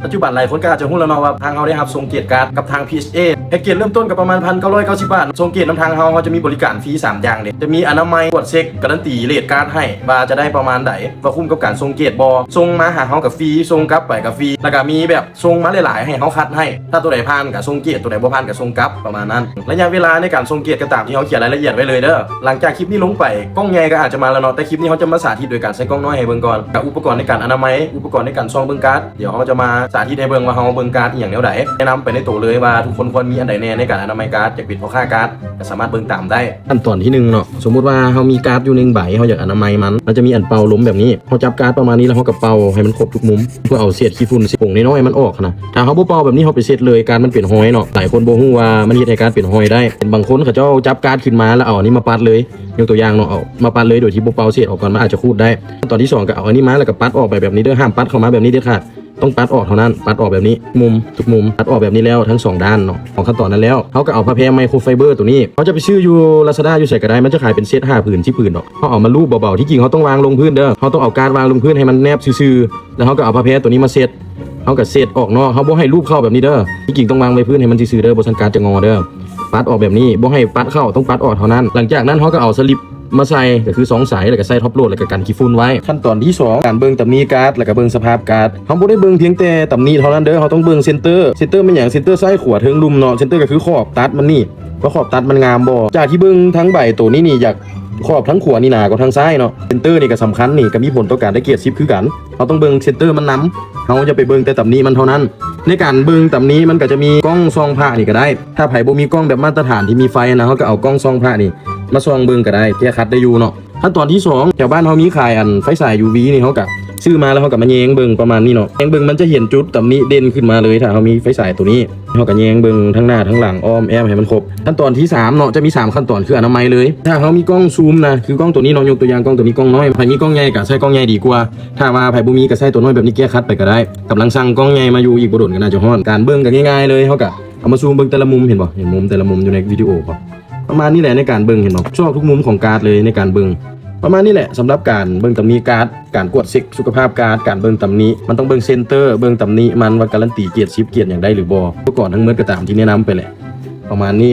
ປັດຈຸບັນຫຼາຍຄົນກໍອາດຈະຮູ້ແລ້ວເນາະວ່າທາງເຮົາໄດ້ຮັບສົ່ງເກດກາດກັບທາງ PSA ແພັກເກດເລີ່ມຕົ້ນກໍປະມານ ໜຶ່ງພັນເກົ້າຮ້ອຍເກົ້າສິບ ບາດ. ສົ່ງເກດນຳທາງເຮົາ ເຮົາຈະມີບໍລິການຟຣີສາມຢ່າງເດ້ ຈະມີອະນາໄມ, ກວດເຊັກ, ກາຣັນຕີເຣດກາດໃຫ້ວ່າຈະໄດ້ປະມານໃດ, ວ່າຄຸ້ມກັບການສົ່ງເກດບໍ່. ສົ່ງມາຫາເຮົາກໍຟຣີ, ສົ່ງກັບໄປກໍຟຣີ, ແລ້ວກໍມີແບບ ສົ່ງມາຫຼາຍໆ ໃຫ້ເຮົາຄັດໃຫ້ ຖ້າໂຕໃດຜ່ານກໍສົ່ງເກດ, ໂຕໃດບໍ່ຜ່ານກໍສົ່ງກັບ ປະມານນັ້ນ. ໄລຍະເວລາໃນການສົ່ງເກດກໍຕາມທີ່ເຮົາຂຽນລາຍລະອຽດໄວ້ເລີຍເດີ. ຫຼັງຈາກຄລິບນີ້ລົງໄປ ກ້ອງໃຫຍ່ກໍອາດຈະມາແລ້ວເນາະ, ແຕ່ຄລິບນີ້ເຮົາຈະມາສາທິດໂດຍການໃຊ້ກ້ອງນ້ອຍໃຫ້ເບິ່ງກ່ອນ ກັບອຸປະກອນໃນການອະນາໄມ, ອຸປະກອນໃນການສ່ອງເບິ່ງກາດ. ດຽວເຮົາຈະມາສາທິດໃຫ້ເບິ່ງວ່າເຮົາເບິ່ງກາດອີ່ຫຍັງແນວໃດ, ແນະນຳໄປໃນໂຕເລີຍວ່າທຸກຄົນຄວນມີອັນໃດແນ່ໃນການອະນາໄມກາດ. ຢາກເປັນພໍ່ຄ້າກາດກໍສາມາດເບິ່ງຕາມໄດ້. ຂັ້ນຕອນທີໜຶ່ງເນາະ, ສົມມຸດວ່າເຮົາມີກາດຢູ່ໜຶ່ງໃບ, ເຮົາຢາກອະນາໄມມັນ, ມັນຈະມີອັນເປົ່າລົມແບບນີ້. ເຮົາຈັບກາດປະມານນີ້ ແລ້ວເຮົາກໍເປົ່າໃຫ້ມັນຄົບທຸກມຸມ ເພື່ອເອົາເສດຂີ້ຝຸ່ນ ເສດຜົງນ້ອຍໆມັນອອກຫັ້ນນະ. ຖ້າເຮົາບໍ່ເປົ່າແບບນີ້ ເຮົາໄປເຊັດເລີຍ ກາດມັນເປັນຮອຍເນາະ. ຫຼາຍຄົນບໍ່ຮູ້ວ່າມັນເຮັດໃຫ້ກາດເປັນຮອຍໄດ້. ເຫັນບາງຄົນເຂົາເຈົ້າຈັບກາດຂຶ້ນມາ ແລ້ວເອົາອັນນີ້ມາປັດເລີຍ, ຍົກຕົວຢ່າງເນາະ, ເອົາມາປັດເລີຍໂດຍທີ່ບໍ່ເປົ່າເສດອອກກ່ອນ ມັນອາດຈະຂູດໄດ້. ຂັ້ນຕອນທີສອງ ກໍເອົາອັນນີ້ມາ ແລ້ວກໍປັດອອກໄປແບບນີ້ເດີ, ຫ້າມປັດເຂົ້າມາແບບນີ້ເດັດຂາດ. ຕ້ອງປັດອອກເທົ່ານັ້ນ, ປັດອອກແບບນີ້ ມຸມ ທຸກມຸມ, ປັດອອກແບບນີ້ແລ້ວທັງສອງດ້ານເນາະ. ຂອງຂັ້ນຕອນນັ້ນແລ້ວ ເຮົາກໍເອົາຜ້າແພໄມ້ໄມໂຄໄຟເບີໂຕນີ້, ເຮົາຈະໄປຊື້ຢູ່ລາຊາດ້າ ຢູ່ໃສກໍໄດ້, ມັນຈະຂາຍເປັນເຊັດຫ້າຜືນ ສິບຜືນດອກ. ເຮົາເອົາມາລູບເບົາໆ, ທີ່ຈິງເຮົາຕ້ອງວາງລົງພື້ນເດີ, ເຮົາຕ້ອງເອົາກາດວາງລົງພື້ນໃຫ້ມັນແນບຊື່ໆ, ແລ້ວເຮົາກໍເອົາຜ້າແພໂຕນີ້ມາເຊັດ, ເຮົາກໍເຊັດອອກເນາະ. ເຮົາບໍ່ໃຫ້ລູບເຂົ້າແບບນີ້ເດີ, ທີ່ຈິງຕ້ອງວາງໄວ້ພື້ນໃຫ້ມັນຊື່ໆເດີ, ບໍ່ຊັ້ນກາດຈະງໍເດີ. ປັດອອກແບບນີ້, ບໍ່ໃຫ້ປັດເຂົ້າ, ຕ້ອງປັດອອກເທົ່ານັ້ນ. ຫຼັງຈາກນັ້ນເຮົາກໍເອົາສະລິບ ມາໃສ່ ກໍຄືສອງສາຍ ແລ້ວກໍໃສ່ທັອບໂຫຼດ ແລ້ວກໍກັນຂີ້ຝຸ່ນໄວ້. ຂັ້ນຕອນທີສອງ ການເບິ່ງຕຳໜິກາດ ແລ້ວກໍເບິ່ງສະພາບກາດ. ເຮົາບໍ່ໄດ້ເບິ່ງພຽງແຕ່ຕຳໜິເທົ່ານັ້ນເດີ, ເຮົາຕ້ອງເບິ່ງເຊັນເຕີ. ເຊັນເຕີແມ່ນຫຍັງ? ເຊັນເຕີຊ້າຍຂວາເທິງລຸ່ມເນາະ, ເຊັນເຕີກໍຄືຂອບຕັດມັນນີ້ ວ່າຂອບຕັດມັນງາມບໍ່. ຈາກທີ່ເບິ່ງທາງໃບໂຕນີ້ນີ້ ຢາກຂອບທາງຂວານີ້ໜາກວ່າທາງຊ້າຍເນາະ. ເຊັນເຕີນີ້ກໍສຳຄັນ, ນີ້ກໍມີຜົນຕໍ່ການໄດ້ເກດສິບຄືກັນ. ເຮົາຕ້ອງເບິ່ງເຊັນເຕີມັນນຳ, ເຮົາຢ່າໄປເບິ່ງແຕ່ຕຳໜິມັນເທົ່ານັ້ນ. ໃນການເບິ່ງຕຳໜິມັນກໍຈະມີກ້ອງສ່ອງພະນີ້ກໍໄດ້. ຖ້າໃຜບໍ່ມີກ້ອງແບບມາດຕະຖານທີ່ມີໄຟນະ, ເຮົາກໍເອົາກ້ອງສ່ອງພະນີ້ມາສ່ອງເບິ່ງກໍໄດ້, ແກ້ຂັດໄດ້ຢູ່ເນາະ. ຂັ້ນຕອນທີສອງ ແຖວບ້ານເຮົາມີຂາຍອັນໄຟສາຍ UV ນີ້, ເຮົາກໍຊື້ມາແລ້ວເຮົາກໍມາແຍງເບິ່ງປະມານນີ້ເນາະ. ແຍງເບິ່ງມັນຈະເຫັນຈຸດຕຳໜິເດັ່ນຂຶ້ນມາເລີຍ ຖ້າເຮົາມີໄຟສາຍໂຕນີ້. ເຮົາກໍແຍງເບິ່ງທັງໜ້າທັງຫຼັງ ອ້ອມແອ້ມໃຫ້ມັນຄົບ. ຂັ້ນຕອນທີສາມເນາະ, ຈະມີສາມຂັ້ນຕອນ ຄືອະນາໄມເລີຍ. ຖ້າເຮົາມີກ້ອງຊູມນະ, ຄືກ້ອງໂຕນີ້ເນາະ, ຍົກຕົວຢ່າງກ້ອງໂຕນີ້ກ້ອງນ້ອຍ, ໃຜມີກ້ອງໃຫຍ່ກໍໃຊ້ກ້ອງໃຫຍ່ດີກວ່າ. ຖ້າວ່າໃຜບໍ່ມີກໍໃຊ້ໂຕນ້ອຍແບບນີ້ແກ້ຂັດໄປກໍໄດ້. ກຳລັງສັ່ງກ້ອງໃຫຍ່ມາຢູ່, ອີກບໍ່ດົນກໍໜ້າຈະຮອດ. ການເບິ່ງກໍງ່າຍໆເລີຍ, ເຮົາກໍເອົາມາຊູມເບິ່ງແຕ່ລະມຸມ, ເຫັນບໍ່? ເຫັນມຸມແຕ່ລະມຸມຢູ່ໃນວິດີໂອບໍ່? ປະມານນີ້ແຫຼະໃນການເບິ່ງ, ເຫັນບໍ່? ຊອກທຸກມຸມຂອງກາດເລີຍໃນການເບິ່ງ. ປະມານນີ້ແຫຼະສຳລັບການເບິ່ງຕຳໜິກາດ, ການກວດເຊັກສຸຂະພາບກາດ, ການເບິ່ງຕຳໜິ, ມັນຕ້ອງເບິ່ງເຊັນເຕີ, ເບິ່ງຕຳໜິມັນວ່າກາຣັນຕີເກດສິບ ເກດຫຍັງໄດ້ຫຼືບໍ່. ອຸປະກອນທັງໝົດກໍຕາມທີ່ແນະນຳໄປແຫຼະ ປະມານນີ້.